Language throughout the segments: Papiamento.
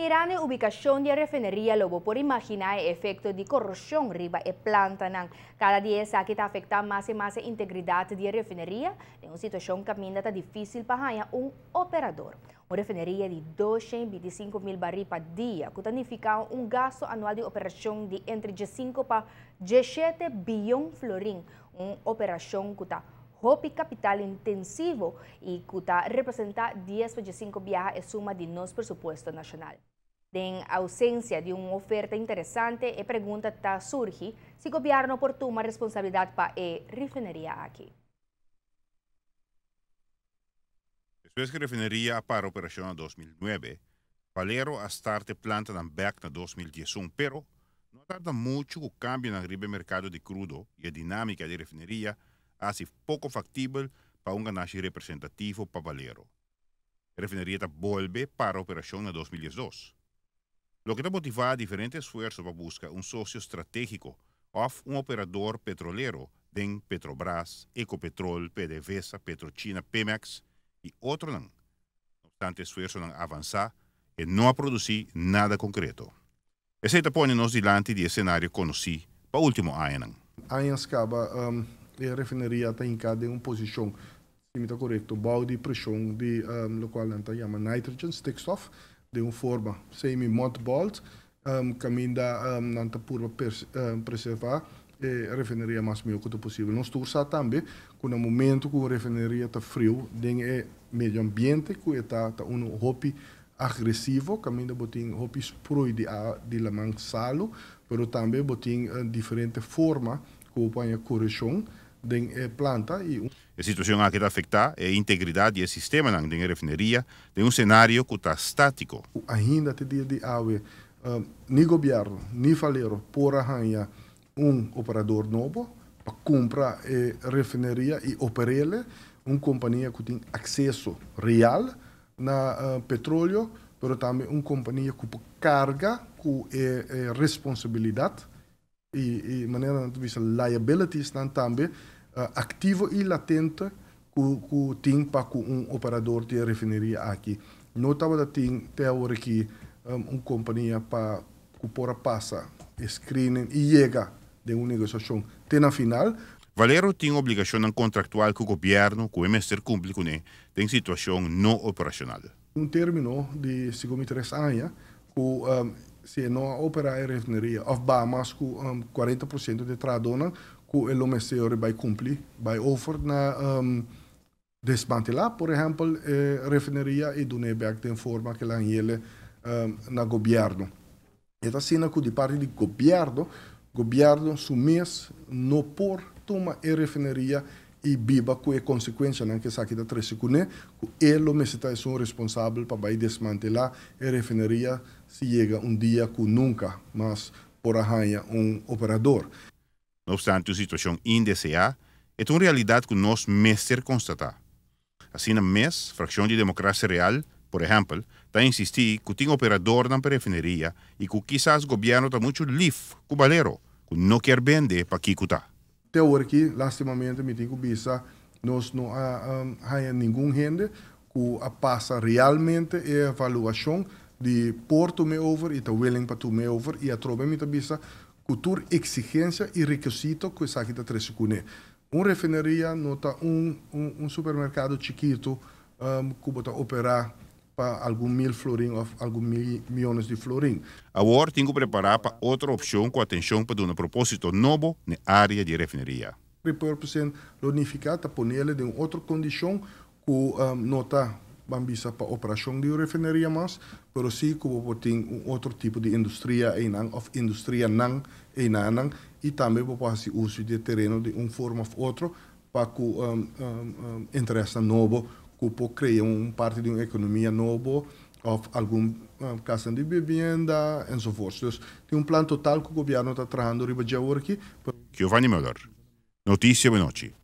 Mirando e ubicacion di e refineria lo bo por imagina e efecto di corrosion riba e plantanan. Cada dia esaki ta afecta mas y mas e integridad di e refineria, den un situacion caminda ta dificil pa haya un operador. Un refineria di 225 mil bari pa dia, cu ta nifica un gasto anual di operacion di entre 5 pa 17 biyon florin, un operacion cu ta hopi capital intensivo y cu ta representa 10 pa 5 biaha e suma di nos presupuesto nacional. Den ausencia di un oferta interesante, e pregunta ta surgi si gobierno por tuma responsabilidad pa e refineria aki. Despues ku e refineria a para operashon na 2009, Valero a start e plantanan bèk na 2011, pero no a tarda muchu ku kambionan riba e merkado di krudo i e dinámika di refineria a hasi poko faktibel pa un ganashi representativo pa Valero. E refineria ta bolbe para operashon na 2012. Loke ta motivá diferente esfuerso pa buska un sosio stratégiko òf un operador petrolero den Petrobras, Ecopetrol, PDVSA, PetroChina, Pemex i otronan. No obstante esfuersonan avansá, e no a produsí nada konkreto. Esei ta pone nos dilanti di e senario konosí pa último añanan. Añas kaba e refineria ta hinká den un posishon, si mi ta korekto, bou di preshon di lokual nan ta yama nitrogen, stikstof, den un forma semi-mothballed, kaminda nan ta purba preservá e refineria mas mihó ku ta posibel. Nos tur sa tambe ku na momentu ku un refineria ta friu den e medio ambiente ku e ta, ta unu hopi agresivo, kaminda bo tin hopi sprui di di laman salu, pero tambe bo tin diferente forma ku bo por haña koreshon den e planta i un. E situashon aki ta afektá e integridat di e sistemanan den e refineria den un senario ku ta státiko. Ku ainda te dia di awe ni gobièrnu ni Valero por a haña un operador nobo pa kumpra e refineria i oper'el, un kompania ku tin akseso real na petroleo, pero tambe un kompania ku por karga ku e responsabilidat i manera nan ta bisa liabilitiesnan tambe aktivo i latente ku tin pa ku un operador di e refineria aki. No tabata tin te awor aki un kompania pa ku por a pasa e screening i yega den un negosiashon te na final. Valero tin obligashonnan kontraktual ku gobièrnu ku e mester kumpli kuné den situashon no operashonal. Un término di segun mi tres aña ku si e no a operá e refineria òf baha mas ku 40% di e trahadónan ku e lo mester ora bai kumpli bai over na desmantelá por ehèmpel e refineria i dun'é bèk den forma ku el a hañ'el na gobièrnu. E ta asina ku di parti di gobièrnu, gobièrnu su mes no por tuma e refineria i biba ku e konsekuenshanan ku esaki ta trese kuné, ku e lo mester ta esun responsabel pa bai desmantelá e refineria si yega un dia ku nunka mas por a haña un operador. No obstante un situashon indeseá, e ta un realidat ku nos mester konstatá. Asina mes, frakshon di Demokrasia Real, por ehèmpel, ta insistí ku tin operadornan pa refineria i ku kisas gobièrnu ta muchu lif ku Valero, ku no kier bende pa kiko ta. Te awor aki, lastimamente mi tin ku bisa, nos no a haña ningun hende ku a pasa realmente e evaluashon di por tum'é over i ta willing pa tum'é over i atrobe mi ta bisa ku tur eksigensia i rekisito ku esaki ta trese kuné. Un refineria no ta un un supermerkado chikitu ku bo ta operá pa algun mil florin òf algun miónes di florin. Awor tin ku prepará pa otro opshon ku atenshon pa duna propósito nobo n'e área di e refineria. Repurposing lo nifiká ta ponele den un otro kondishon ku no ta ban bisa pa operashon di un refineria mas, pero si ku bo por tin un otro tipo di industria einan òf industrianan einanan i tambe bo por hasi uso di e tereno di un forma òf otro pa ku interesnan nobo ku por krea un parti di un ekonomia nobo òf algun kasnan di bibienda enzovoorts. Dus tin un plan total ku gobièrnu ta trahando riba dje awor aki. Giovanni Muller, Noticia Buenochi.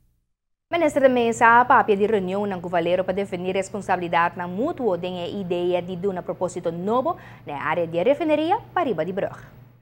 Minister de Meza a papia di reunionnan cu Valero pa defini responsabilidadnan mutuo den e idea di duna proposito nobo na e area di e refineria pariba di brug.